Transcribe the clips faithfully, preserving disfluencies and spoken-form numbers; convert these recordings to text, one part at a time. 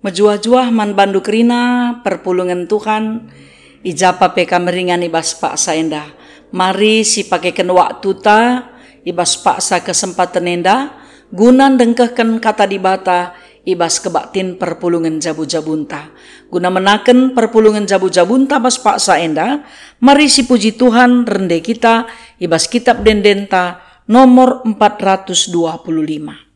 Mejuah-juah man bandu kerina perpulungen Tuhan, i ja pa pe kam ringan i bas paksa enda. Mari sipakeken waktuta i bas paksa kesempaten enda, guna ndengkehken Kata Dibata i bas kebaktin perpulungen jabu-jabunta. Guna menaken perpulungen jabu-jabunta bas paksa enda, mari sipuji Tuhan rende kita i bas Kitab Ende-endenta nomor empat ratus dua puluh lima.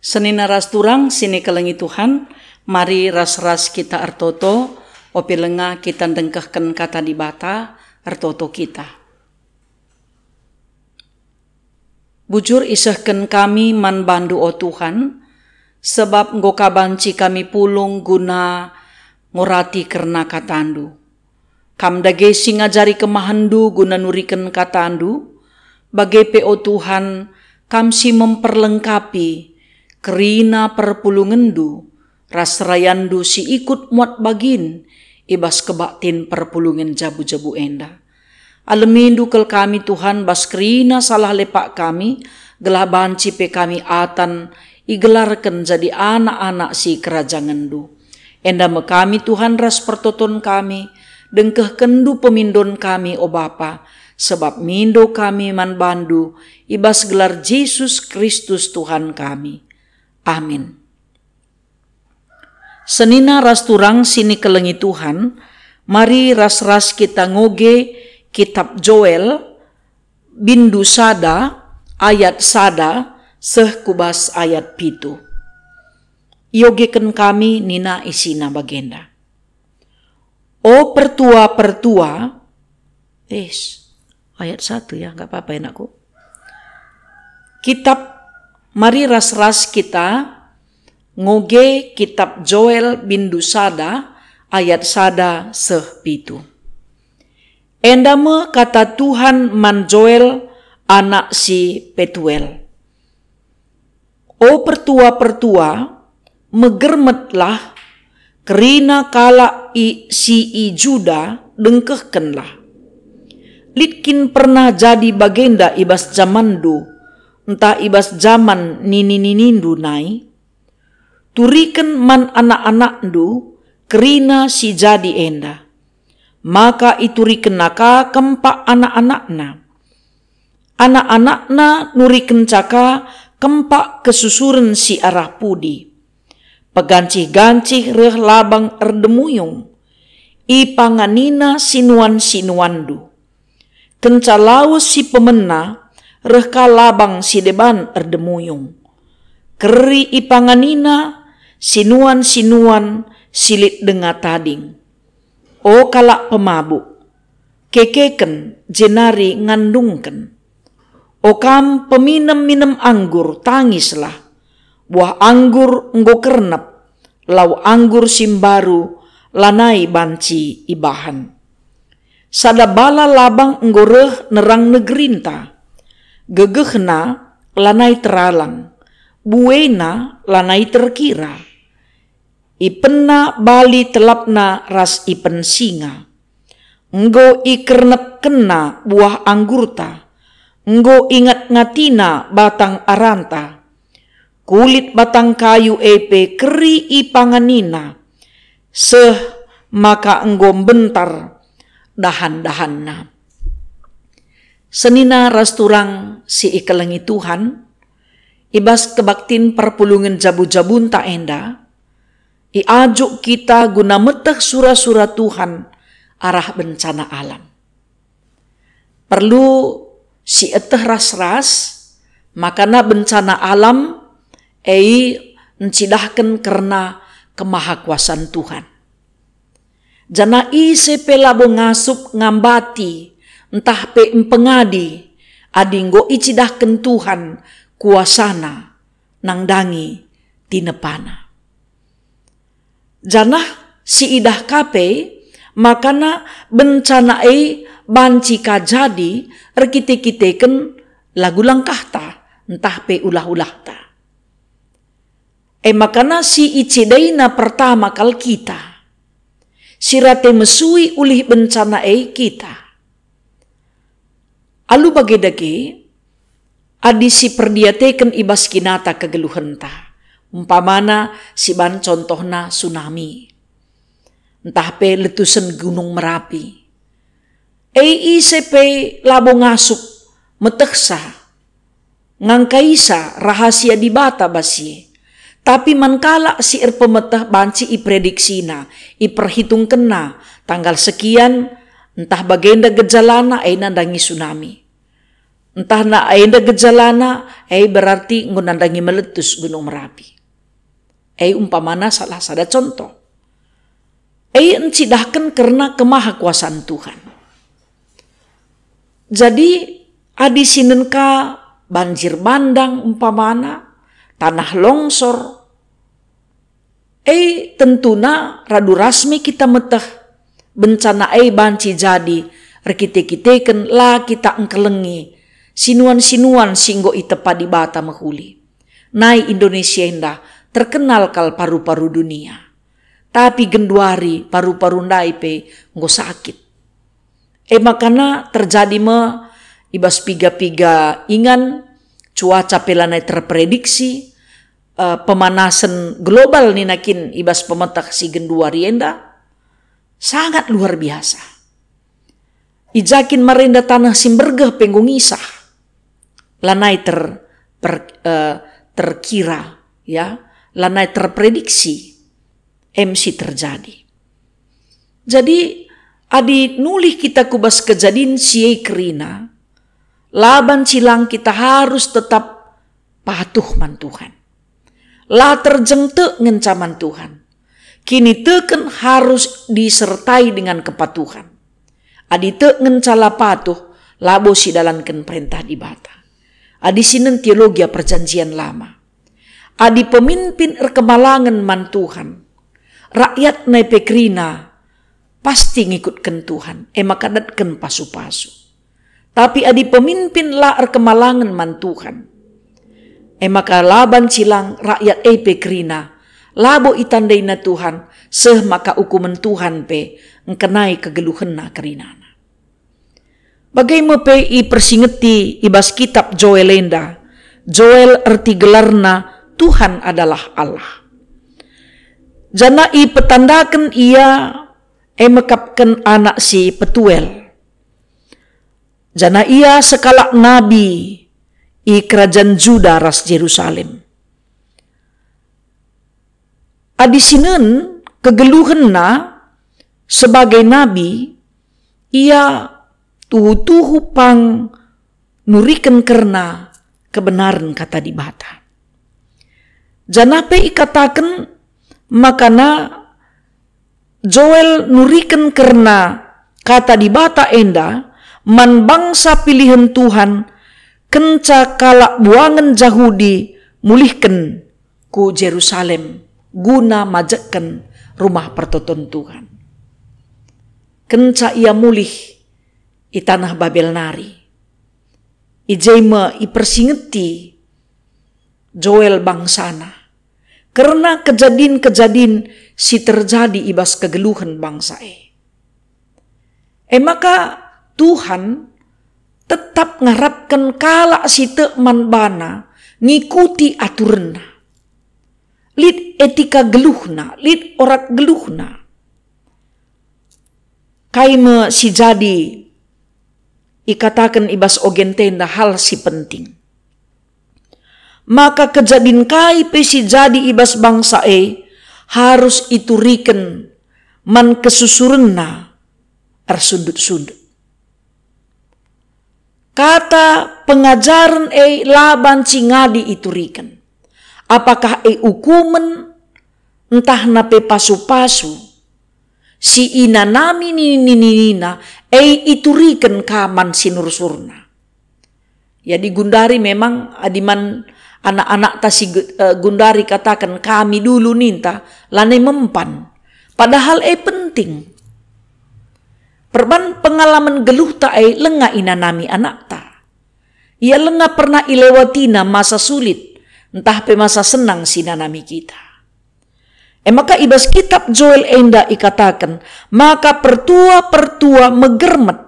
Senina ras turang si nikelengi Tuhan, mari ras-ras kita ertoto, ope langa kita ndengkehken Kata Dibata, ertoto kita. Bujur isehken kami man bandu, o Tuhan, sebab enggo ka banci kami pulung guna ngorati kerna katandu. Kam dage si ngajari kemahenndu guna nuriken katandu, bage pe, o Tuhan, kam si memperlengkapi kerina perpulungenndu ras serayanndu si ikut muat bagin i bas kebaktin perpulungen jabu-jabu enda. Alemindu kal kami, Tuhan, bas kerina salah lepak kami, gelah banci pe kami atan igelarken jadi anak-anak si kerajangenndu. Enda me kami, Tuhan, ras pertoton kami, dengkehkenndu pemindon kami, o Bapa, sebab mindo kami man bandu, i bas gelar Jesus Kristus Tuhan kami. Amin. Senina ras turang si nikelengi Tuhan, mari ras-ras kita ngoge Kitab Joel, bindu sada, ayat sada seh ku bas ayat pitu. Iogeken kami nina isina bagenda, "O pertua-pertua," eh, ayat satu ya, nggak apa-apa, anakku. Kitab, mari ras-ras kita ngoge Kitab Joel bindu sada ayat sada seh pitu. Enda me kata Tuhan man Joel, anak si Petuel, "O pertua-pertua, megermetlah, kerina kalak i, si i Juda dengkehkenlah. Lit kin pernah jadi bagenda i bas jamanndu, ntah i bas jaman nini-ninindu nai? Turiken man anak-anakndu kerina si jadi enda, maka iturikenna ka kempak anak-anakna. Anak-anakna nurikenca ka kempak kesusuren si arah pudi. Pegancih-gancih reh labang erdemuyung, ipanganina sinuan-sinuanndu. Kenca lawes si pemena, reh ka labang si deban erdemuyung. Keri ipanganina sinuan-sinuan si lit denga tading. O kalak pemabuk, kekeken jenari ngandungken. O kam peminem-minem anggur, tangislah. Buah anggur enggo kernep, lau anggur si mbaru lanai banci ibahan. Sada bala labang enggo reh nerang negerinta. Gegehna lanai teralang, buena lanai terkira. Ipenna bali telapna ras ipen singa. Enggo ikernepkenna buah anggurta, enggo ingat-ngatina batang aranta. Kulit batang kayu e pe keri ipanganina, seh maka enggo mbentar dahan-dahanna. Senina ras turang si ikelengi Tuhan, i bas kebaktin perpulungen jabu-jabunta enda, iajuk kita guna meteh sura-sura Tuhan arah bencana alam. Perlu sieteh ras-ras, makana bencana alam e ncidahken kerna kemahakuasan Tuhan. Janah ise pe labo ngasup ngambati ntah pe mpengadi adi enggo icidahken Tuhan kuasaNa nandangi tinepana. Janah siidah ka pe, makana bencana e banci ka jadi erkite-kiteken lagu langkahta ntah pe ulah-ulahta. E makana si icidahina pertama kal kita. Si rate mesui ulih bencana e kita. Alu bage dage, adi siperdiateken i bas kinata kegeluhenta, umpamana si ban contohna tsunami, ntah pe letusen Gunung Merapi, e ise pe labo ngasup metehsa, ngangkaisa rahasia Dibata bas si e. Tapi man kalak si erpemeteh banci iprediksina, iperhitungkenna tanggal sekian, ntah bagenda gejalana e nandangi tsunami. Ntah na enda gejalana, e berarti enggo nandangi meletus Gunung Merapi. E umpamana salah sada contoh. E ncidahken kerna kemahakuasan Tuhan. Jadi, adi sinen ka banjir bandang umpamana, tanah longsor, e tentuna radu ras me kita meteh bencana e banci jadi erkite-kiteken la kita engkelengi sinuan-sinuan si enggo itepa Dibata mehuli. Nai Indonesia enda terkenal kal paru-paru dunia. Tapi genduari paru-paru ndai pe enggo sakit. E makana terjadi me i bas piga-piga ingan, cuaca pe lanai terprediksi, eh, pemanasen global nina kin i bas pemeteh si genduari enda sangat luar biasa. I ja kin marenda taneh si mbergeh pe enggo ngisah. Lanai ter-, per-, eh, terkira, ya, lanai terprediksi, em si terjadi. Jadi, adi nulih kita ku bas kejadin si e kerina, la banci lang kita harus tetap patuh man Tuhan. La terjeng tek ngenca man Tuhan. Kiniteken harus disertai dengan kepatuhan. Adi tek ngenca la patuh, labo sidalanken perentah Dibata. Adi sinen teologia Perjanjian Lama. Adi pemimpin erkemalangen man Tuhan, rakyat nai pe kerina pasti ngikutken Tuhan, e maka datken pasu-pasu. Tapi adi pemimpin la erkemalangen man Tuhan, e maka la banci lang rakyat e pe kerina, labo itandaina Tuhan, seh maka ukumen Tuhan pe engkenai kegeluhenna kerinana. Bage me pe ipersingeti i bas kitab Joel enda, Joel erti gelarna Tuhan adalah Allah. Janah ipetandaken ia e mekapken anak si Petuel. Janah ia sekalak nabi i kerajan Juda ras Jerusalem. Adi sinen kegeluhenna sebagai nabi, ia tuhu-tuhu pang nuriken kerna kebenaren Kata Dibata. Janah pe ikataken makana Joel nuriken kerna Kata Dibata enda man bangsa pilihen Tuhan, kenca kalak buangen Jahudi mulihken ku Jerusalem guna majekken Rumah Pertoton Tuhan. Kenca ia mulih i taneh Babel nari, i je me ipersingeti Joel bangsana kerna kejadin-kejadin si terjadi i bas kegeluhen bangsa e. E maka Tuhan tetap ngarapken kalak si tek man baNa ngikuti aturenNa. Lit etika geluhna, lit orat geluhna. Kai me si jadi ikataken i bas ogenta enda hal si penting. Maka kejadin kai pe si jadi i bas bangsa e harus ituriken man kesusurenna ersundut-sundut. Kata pengajaren e la banci ngadi ituriken. Apakah e ukumen, ntah na pe pasu-pasu si inanami nini-ninina e ituriken ka man sinursurna? Jadi gundari memang adi man anak-anakta si ge-, eh, gundari kataken kami dulu ninta, lanai mempan. Padahal e penting. Perban pengalaman geluhta e lenga inanami anakta. Ia lenga pernah ilewatina masa sulit, ntah pe masa senang si nanami kita. E maka i bas kitab Joel enda ikataken, maka pertua-pertua megermet,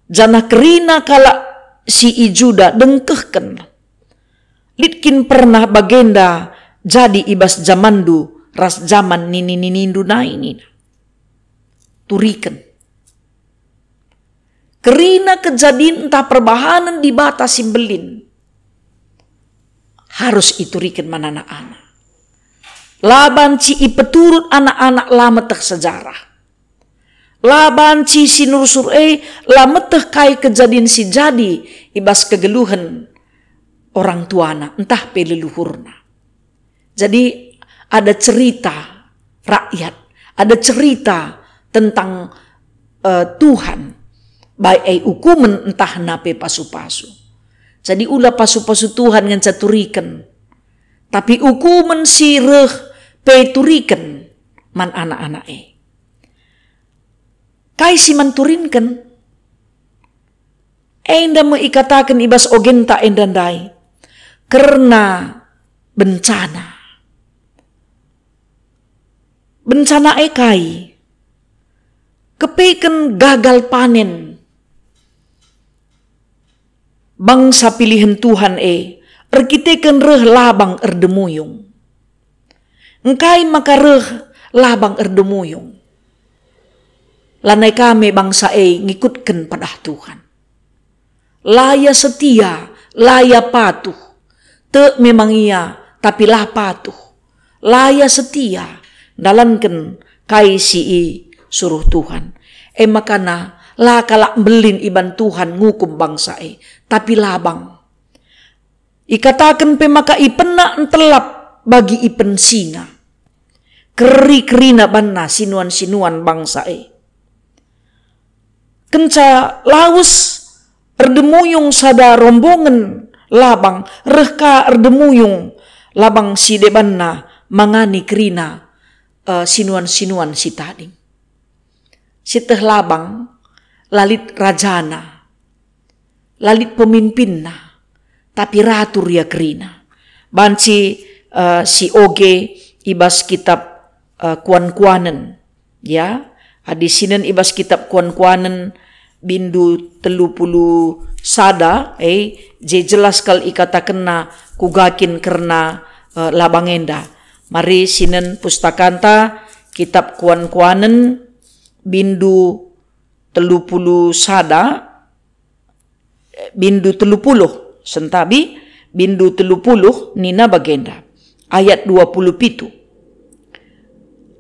janah kerina kalak si i Juda dengkehken. Lit kin pernah bagenda jadi i bas jamanndu ras jaman nini-ninindu nai, nina. Turiken. Kerina kejadin ntah perbahanen Dibata si mbelin harus ituriken man anak-anak. La banci ipeturut anak-anak la meteh sejarah. La banci sinursur e la meteh kai kejadin si jadi i bas kegeluhen orang tuana ntah pe leluhurna. Jadi, ada cerita rakyat, ada cerita tentang, eh, Tuhan, baik e ukumen ntah na pe pasu-pasu. Jadi, ula pasu-pasu Tuhan ngenca turiken, tapi ukumen si reh pe turiken man anak-anak e. Kai si man turinken? Enda me ikataken i bas ogenta enda ndai kerna bencana. Bencana e kai? Kepeken gagal panen bangsa pilihen Tuhan e erkiteken reh labang erdemuyung. Engkai maka reh labang erdemuyung? Lanai ka me bangsa e ngikutken padah Tuhan. La ia setia, la ia patuh. Tek memang ia, tapi la patuh. La ia setia, ndalanken kai si isuruh Tuhan. E makana la kalak mbelin iban Tuhan ngukum bangsa e, tapi labang. Ikataken pe maka ipena ntelap bagi ipen singa. Keri-kerina banna sinuan-sinuan bangsa e. Kenca lawes erdemuyung sada rombongen labang, reh ka erdemuyung labang si debanna mangani kerina, eh, sinuan-sinuan si tading. Sieteh labang, la lit rajana, la lit pemimpinna, tapi ratur ia kerina. Banci, eh, si oge i bas kitab, eh, Kuan-kuanen, ya, adi sinen i bas kitab Kuan-kuanen bindu telu puluh sada, eh, je jelas kal ikatakenna kuga kin kerna, eh, labang enda. Mari sinen pustakanta kitab Kuan-kuanen bindu telu puluh sada, bindu telu puluh, sentabi bindu telu puluh nina bagenda, ayat dua puluh pitu,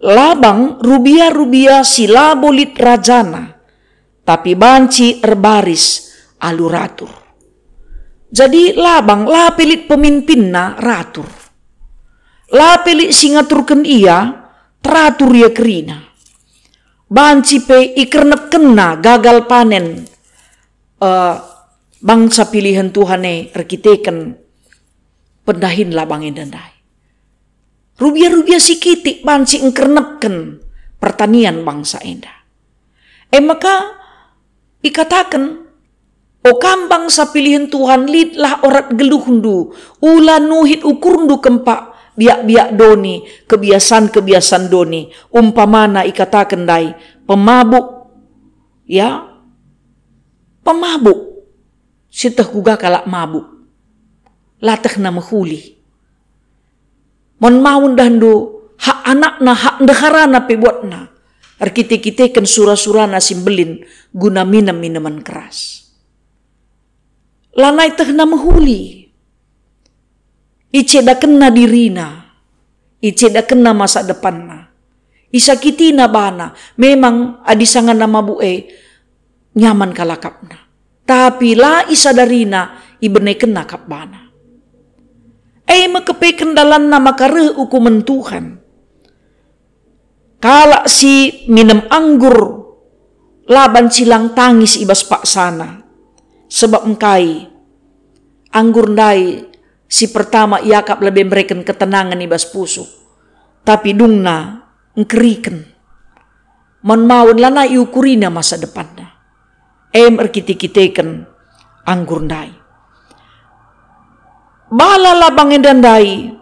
"Labang rubia-rubia si labo lit rajana, tapi banci erbaris alu ratur." Jadi labang la pe lit pemimpinna ratur. La pe lit si ngaturken ia, teratur ia kerina. Banci pe ikernepkenna gagal panen, eh, bangsa pilihen Tuhan e erkiteken pendahin labang enda ndai. Rubia-rubia si kitik banci engkernepken pertanian bangsa enda. E maka ikataken, "O kam bangsa pilihen Tuhan, litlah orat geluhndu, ula nuhit ukurndu kempak biak-biak doni, kebiasan-kebiasan doni, umpamana ikataken ndai, pemabuk, Ya, pemabuk, sieteh kuga kalak mabuk. La tehna mehuli. Mon maun dahndu hak anakna, hak ndeharana pe buatna, erkite-kiteken sura-surana si mbelin guna minem minuman keras. Lanai tehna mehuli. Icedakenna dirina, icedakenna masa depanna. Isakitina bana, memang adi sangana mabuk e nyaman kalakapna. Tapi la isadarina ibenekenna kap bana. E me kepeken dalanna maka reh ukumen Tuhan. Kalak si minem anggur la banci lang tangis i bas paksana, sebab engkai anggur ndai si pertama iakap lebe mereken ketenangen i bas pusuh, tapi dungna engkeriken. Mon maun lanai iukurina masa depanna. Em erkite-kiteken anggur ndai. Bala labang enda ndai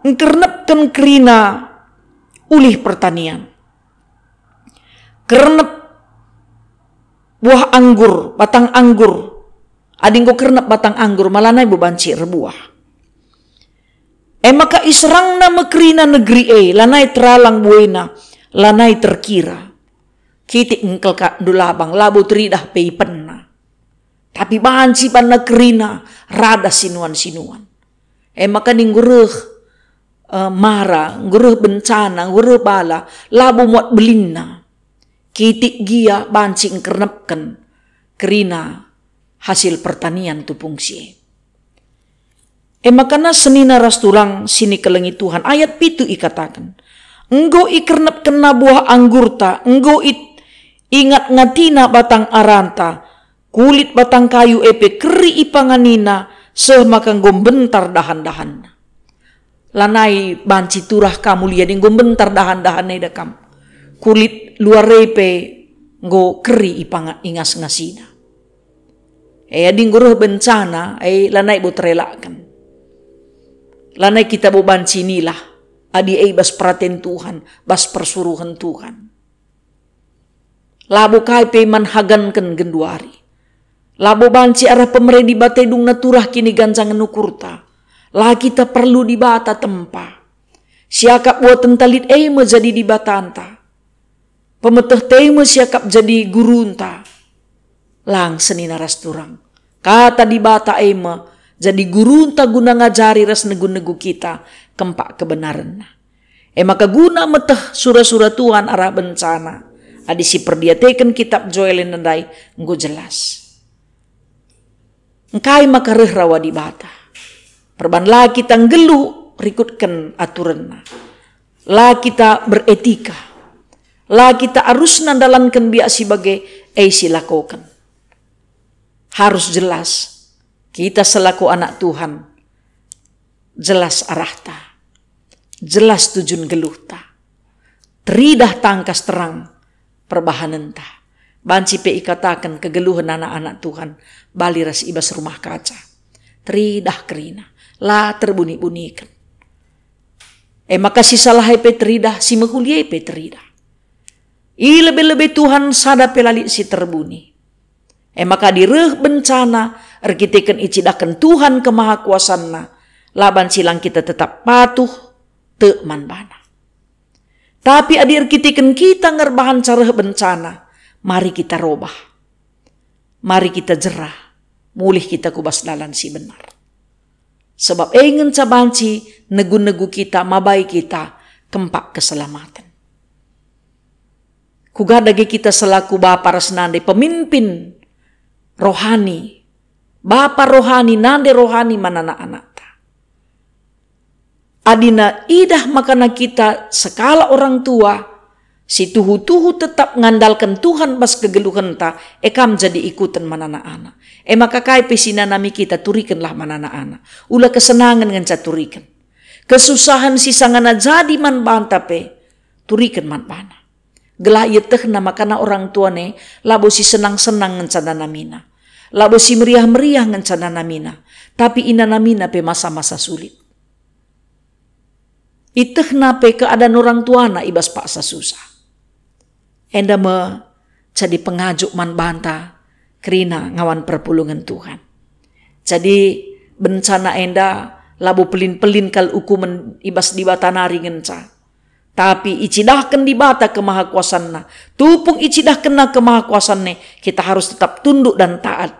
engkernepken kerina ulih pertanian. Kernep buah anggur, batang anggur. Adi enggo kernep batang anggur, ma lanai bo banci erbuah. E maka iserangna me kerina negeri e, lanai teralang buena, lanai terkira. Kitik engkel ka ndu labang, labo teridah pe ipenna. Tapi banci banna kerina rada sinuan-sinuan. E maka adi enggo reh, eh, mara, enggo reh bencana, enggo reh bala, labo muat belinna. Kitik gia banci engkernepken kerina hasil pertanian tupung si e. E maka senina ras turang si nikelengi Tuhan, ayat pitu ikataken, "Enggo ikernepkenna buah anggurta, enggo it-, ingat-ngatina batang aranta, kulit batang kayu e pe keri ipanganina, seh maka enggo mbentar dahan-dahanna." Lanai banci turah kam adi enggo mbentar dahan-dahan enda kam. Kulit luar e pe enggo keri ipanga-, ingas-ngasina. E, adi enggo reh bencana, e, lanai bo terelakken. Lanai kita bo banci nilah, adi e bas peraten Tuhan, bas persuruhen Tuhan. Labo kai pe man haganken genduari. Labo banci arah pemere Dibata dungna turah kiniganjangen ukurta. La kita perlu Dibata tempa. Siakap buatenta lit e me jadi Dibatanta. Pemetehta e me siakap jadi gurunta. Lang senina ras turang. Kata Dibata e me jadi gurunta guna ngajari ras negu-negu kita kempak kebenarenna. E maka guna meteh sura-sura Tuhan arah bencana, adi siperdiateken kitab Joel enda ndai enggo jelas. Engkai maka reh rawa Dibata? Perban la kita nggeluh rikutken aturenna. La kita beretika. La kita arusna ndalanken biak si bage e si lakoken. Harus jelas, kita selaku anak Tuhan, jelas arahta, jelas tujun geluhta, teridah tangkas terang perbahanenta. Banci pe ikataken kegeluhen anak-anak Tuhan, bali ras i bas rumah kaca. Teridah kerina, la terbuni-buniken. E maka si salah e pe teridah, si mehuli e pe teridah. I lebe-lebe Tuhan sada pe la lit si terbuni. E maka adi reh bencana erkiteken icidahken Tuhan kemahakuasanNa, la banci lang kita tetap patuh, tek man baNa. Tapi adi erkiteken kita nge erbahanca reh bencana, mari kita robah. Mari kita jerah, mulih kita ku bas dalan si benar. Sebab e ngenca banci negu-negu kita, mabai kita kempak keselamaten. Kuga dage kita selaku bapa ras nande, pemimpin rohani, bapa rohani, nande rohani man anak-anakta. Adina idah makana kita sekalak orang tua, si tuhu-tuhu tetap ngandalken Tuhan bas kegeluhenta, e kam jadi ikuten man anak-anak. E maka kai pe si nanami kita, turikenlah man anak-anak. Ula kesenangen ngenca turiken. Kesusahen si sangana jadi man banta pe, turiken man bana. Gelah ietehna makana orang tua e labo si senang-senang ngenca nanamina. Labo si meriah-meriah ngenca nanamina. Tapi inanamina pe masa-masa sulit. Ietehna pe keadaan orang tuana i bas paksa susah. Enda me jadi pengajuk man banta kerina ngawan perpulungen Tuhan. Jadi, bencana enda labo pelin-pelin kal ukumen i bas Dibata nari ngenca. Tapi icidahken Dibata kemahakuasanNa, tupung icidahkenNa kemahakuasanNa, kita harus tetap tunduk dan taat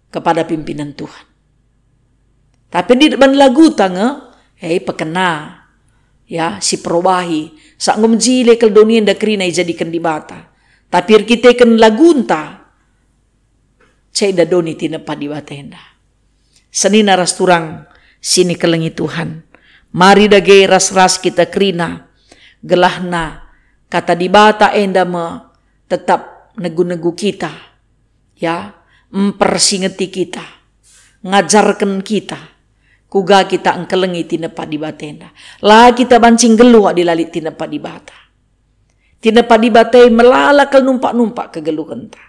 kepada pimpinan Tuhan. Tapi di deban laguta nge, hei, pekena, ya, si perobahi, sa enggo mejile kal doni enda kerina ijadiken Dibata. Tapi erkiteken lagunta, ceda doni tinepa Dibata enda. Senina ras turang si nikelengi Tuhan, mari dage ras-ras kita kerina, gelahna kata Dibata enda me tetap negu-negu kita, ya, mpersingeti kita, ngajarken kita, kuga kita engkelengi tinepa Dibata enda. La kita banci nggeluh adi la lit tinepa Dibata. Tinepa Dibata e melala kal numpak-numpak kegeluhenta.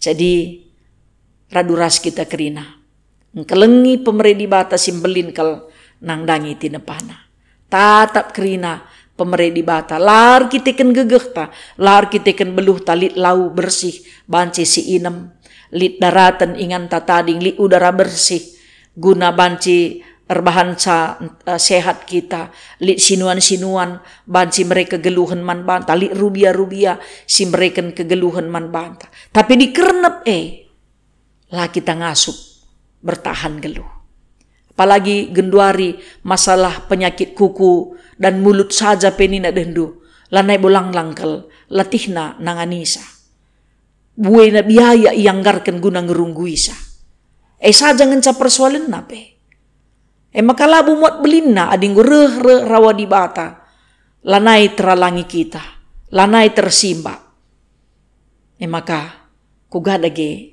Jadi, radu ras kita kerina. Engkelengi pemere Dibata si mbelin kal nandangi tinepaNa. Tatap kerina pemere Dibata, la erkiteken gegehta, la erkiteken beluhta, lit lau bersih banci si inem, lit daraten inganta tading, lit udara bersih, guna banci erbahanca, eh, sehat kita, lit sinuan-sinuan banci mere kegeluhen man banta, lit rubia-rubia si mereken kegeluhen man banta. Tapi dikernep e, la kita ngasup bertahan geluh. Apalagi genduari masalah penyakit kuku dan mulut saja pe nina dehndu, lanai bo langlang kal latihna nanganisa. Buena biaya ianggarken guna ngerungguisa. E saja ngenca persoalenna pe. E maka labo muat belinna adi enggo reh-reh rawa Dibata, lanai teralangi kita, lanai tersimbak. E maka, kuga dage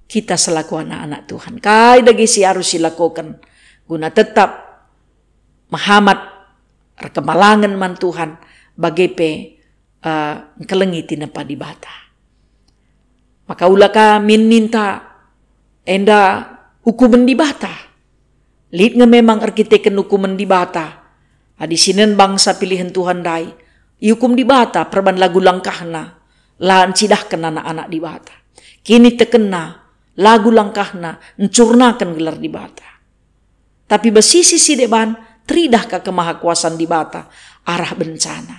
kita selaku anak-anak Tuhan? Kai dage si arus silakoken guna tetap mehamat erkemalangen man Tuhan, bage pe, eh, engkelengi tinepa Dibata? Maka ula ka min ninta enda ukumen Dibata. Lit nge memang erkiteken ukumen Dibata. Adi sinen bangsa pilihen Tuhan ndai, iukum Dibata perban lagu langkahna, la ncidahken anak-anak Dibata. Kinitekenna, lagu langkahna, ncurnaken gelar Dibata. Tapi bas sisi si deban, teridah ka kemahakuasan Dibata arah bencana.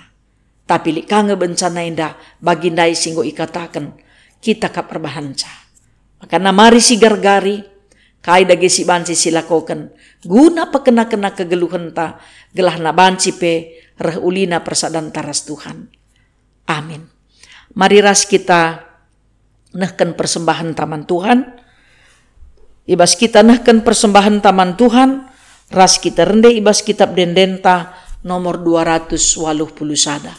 Tapi lit ka nge bencana enda bagi ndai si enggo ikataken, kita kap erbahanca. Makana mari sigargari, kai dage si banci silakoken, guna pekena-kena kegeluhenta, gelahna banci pe reh ulina persadanta ras Tuhan. Amin. Mari ras kita nehken persembahen taman Tuhan. I bas kita nehken persembahen taman Tuhan, ras kita rende i bas kitab ende-endenta nomor dua ratus waluh puluh sada.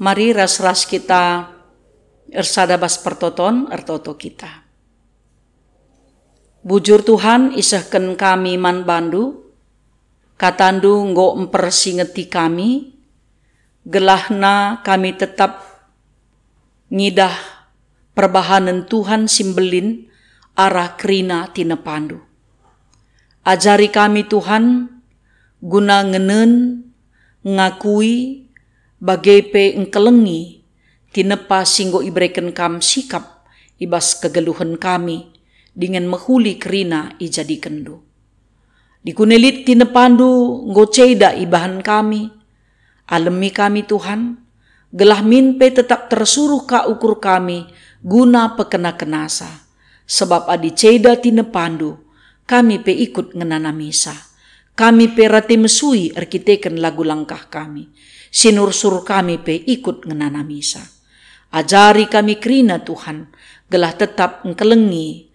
Mari ras-ras kita ersada bas pertoton, ertoto kita. Bujur Tuhan, isehken kami man bandu, katandu enggo mpersingeti kami, gelahna kami tetap ngidah perbahanen Tuhan si mbelin arah kerina tinepandu. Ajari kami, Tuhan, guna ngenen, ngakui, bage pe engkelengi tinepa si enggo ibereken Kam sikap i bas kegeluhen kami, dingen mehuli kerina ijadikenndu. Dikune lit tinepaNdu enggo ceda ibahan kami. Alemi kami, Tuhan, gelah min pe tetap tersuruh ka ukur kami guna pekena-kenasa. Sebab adi ceda tinepaNdu, kami pe ikut ngenanamisa. Kami pe rate mesui erkiteken lagu langkah kami. Sinursur kami pe ikut ngenanamisa. Ajari kami kerina, Tuhan, gelah tetap engkelengi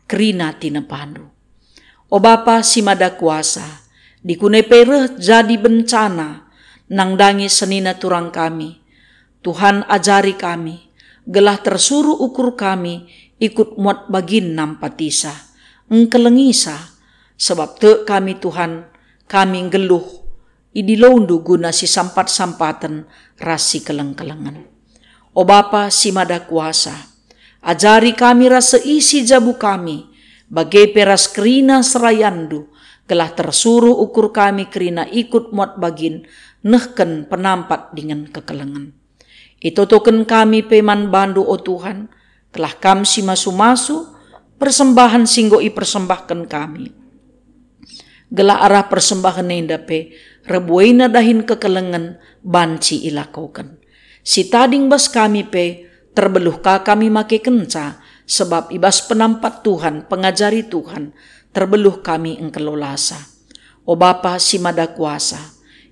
kerina tinepaNdu. O Bapa si Mada Kuasa, dikune pe reh jadi bencana nandangi senina turang kami. Tuhan, ajari kami, gelah tersuruh ukur kami ikut muat bagin nampatisa, engkelengisa, sebab tek kami, Tuhan, kami nggeluh i diloNdu guna sisampat-sampaten ras sikeleng-kelengen. O Bapa si Mada Kuasa, ajari kami ras seisi jabu kami, bage pe ras kerina serayanNdu, gelah tersuruh ukur kami kerina ikut muat bagin nehken penampat dingen kekelengen. Itotoken kami pe man baNdu, o Tuhan, gelah Kam si masu-masu persembahen si enggo ipersembahken kami. Gelah arah persembahen enda pe reh buena dahin kekelengen banci ilakoken. Si tading bas kami pe terbeluh ka kami makekenca, sebab i bas penampat Tuhan, pengajari Tuhan, terbeluh kami engkelolasa. O Bapa si Mada Kuasa,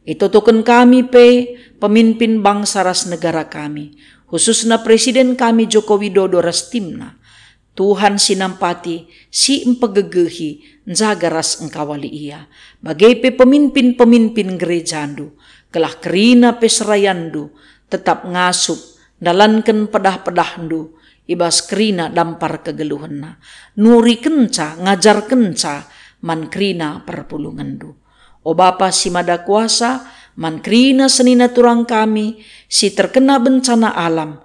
itotoken kami pe pemimpin bangsa ras negara kami, khususna Presiden kami Joko Widodo ras timna. Tuhan si nampati, si mpegegehi, njaga ras engkawali ia, bage pe pemimpin-pemimpin gerejaNdu, gelah kerina pe serayanNdu tetap ngasup ndalanken pedah-pedahNdu i bas kerina dampar kegeluhenna, nurikenca, ngajarkenca man kerina perpulungenNdu. O Bapa si Mada Kuasa, man kerina senina turang kami si terkena bencana alam,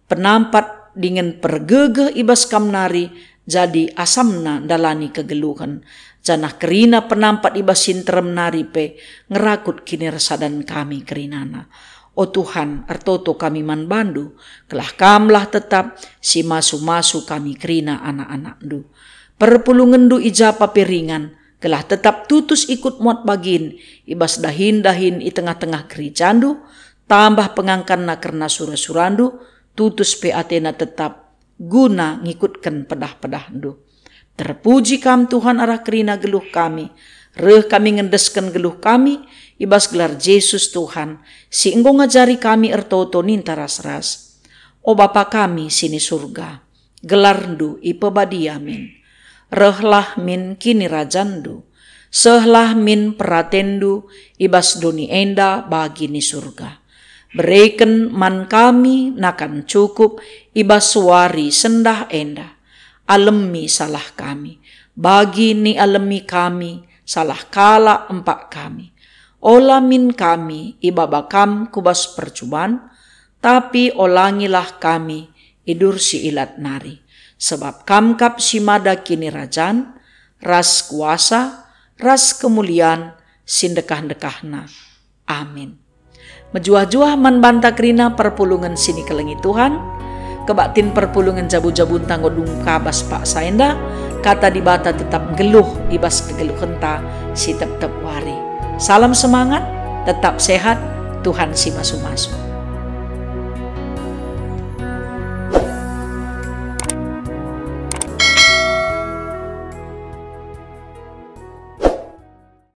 penampat dingen pergegeh i bas Kam nari jadi asamna ndalani kegeluhen, janah kerina penampat i bas si nterem nari pe ngerakut kinirasadan kami kerinana. O Tuhan, ertoto kami man baNdu, gelah Kamlah tetap si masu-masu kami kerina anak-anakNdu. Perpulungendu i ja pe ringan, gelah tetap tutus ikut muat bagin i bas dahin-dahin i tengah-tengah gerejandu, tambah pengangkanna kerna sura-surandu, tutus pe atena tetap guna ngikutken pedah-pedahndu. Terpuji Kam, Tuhan, arah kerina geluh kami. Reh kami ngendesken geluh kami i bas gelar Jesus, Tuhan, si enggo ngajari kami ertoto ninta ras-ras. O Bapa kami si ni Surga, gelarNdu ipebadia min. Rehlah min kinirajanNdu. Sehlah min peratenNdu i bas doni enda bagi ni Surga. Bereken man kami nakan cukup i bas wari sendah enda. Alemi salah kami, bagi nialemi kami salah kalak empak kami. Ola min kami ibaba Kam ku bas percuban, tapi olangilah kami i bas si ilat nari. Sebab Kam kap si mada kinirajan, ras kuasa, ras kemulian si ndekah-ndekahna. Amin. Mejuah-juah man banta kerina perpulungen si nikelengi Tuhan. Kebaktin perpulungen jabu-jabunta enggo dung ka bas paksa enda, Kata Dibata tetap nggeluh i bas kegeluhenta si tep-tep wari. Salam semangat, tetap sehat, Tuhan si masu-masu.